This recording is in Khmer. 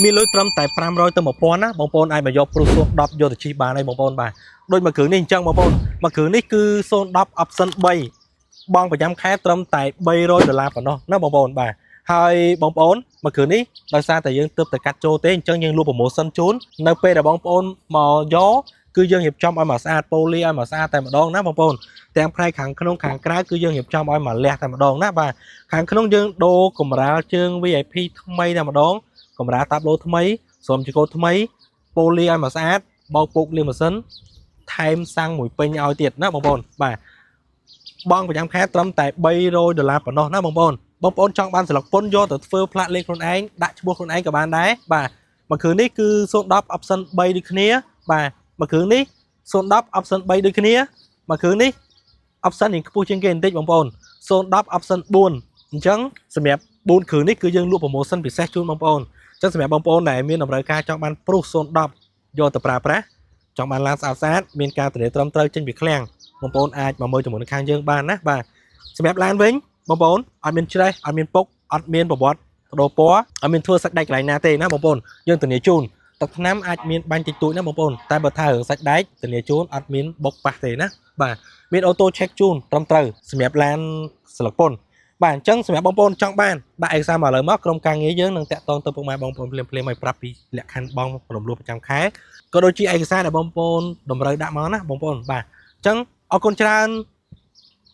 មានលុយត្រឹមតែ500ទៅ1000ណាបងប្អូនអាចមកយក Prius 010យកទៅជិះបានហើយបងប្អូនបាទដូចមួយគ្រឿងនេះអញ្ចឹងបងប្អូនមួយគ្រឿងនេះគឺ010 option 3បងប្រចាំខែត្រឹមតែ300ដុល្លារប៉ុណ្ណោះណាបងប្អូនបាទហើយបងប្អូនមួយគ្រឿងនេះដោយសារតែយើងទើបតែកាត់ចូលទេអញ្ចឹងយើងលក់ promotion ជូននៅពេលដែលបងប្អូនមកយកគឺយើងរៀបចំឲ្យមកស្អាតប៉ូលីឲ្យមកស្អាតតែម្ដងណាបងប្អូនទាំងផ្នែកខាងក្នុងខាងក្រៅគឺយើងរៀបចំឲ្យមកលះតែម្ដងណាបាទខាងក្នុងយើងដូរកម្រាលជើង VIP ថ្មីតែម្ដងកម្រាលតាប់ឡូថ្មីស្រោមចង្កូតថ្មីប៉ូលីឲ្យមកស្អាតបោកពុកលាងម៉ាស៊ីនថែមសាំងមួយពេញឲ្យទៀតណាបងប្អូនបាទបងប្រចាំខែត្រឹមតែ300ដុល្លារប៉ុណ្ណោះណាបងប្អូនបងប្អូនចង់បានស្លឹកពុនយកទៅធ្វើផ្លាកលេខខ្លួនឯងដាក់ឈ្មោះខ្លួនឯងក៏បានដែរបាទមួយគ្រឿងនេះគឺ010 option 3ដូចគ្នាបាទមួយគ្រឿងនេះ010 option 3ដូចគ្នាមួយគ្រឿងនេះ option នេះខ្ពស់ជាងគេបន្តិចបងប្អូន010 option 4អញ្ចឹងសម្រាប់4គ្រឿងនេះគឺយើងលក់ promotion ពិសេសជូនបងប្អូនអញ្ចឹងសម្រាប់បងប្អូនដែលមានតម្រូវការចង់បាន Prius 010យកទៅប្រើប្រាស់ចង់បានឡានស្អាតស្អាតមានការធានាត្រឹមត្រូវចេញពីឃ្លាំងបងប្អូនអាចមកមើលជាមួយនឹងខាងយើងបានណាបាទសម្រាប់ឡានវិញបងប្អូនអត់មានច្រេះអត់មានពុកអត់មានប្រវត្តិបដូរពណ៌អត់មានធ្វើសាច់ដែកកន្លែងណាទេណាបងប្អូនយើងធានាជូនទឹកថ្នាំអាចមានបាញ់តិចតួចណាបងប្អូនតែបើថារឿងសាច់ដែកធានាជូនអត់មានបុកប៉ះទេណាបាទមាន auto check ជូនត្រឹមត្រូវសម្រាប់ឡានស្លឹកពុនបាទអញ្ចឹងសម្រាប់បងប្អូនចង់បានដាក់ឯកសារមកឥឡូវមកក្រុមការងារយើងនឹងតាក់ទងទៅពុកម៉ែបងប្អូនភ្លាមៗឲ្យប្រាប់ពីលក្ខខណ្ឌបងរំលោះប្រចាំខែក៏ដូចជាឯកសារដែលបងប្អូនតម្រូវដាក់មកណាបងប្អូនបាទអញ្ចឹងអរគុណច្រើន។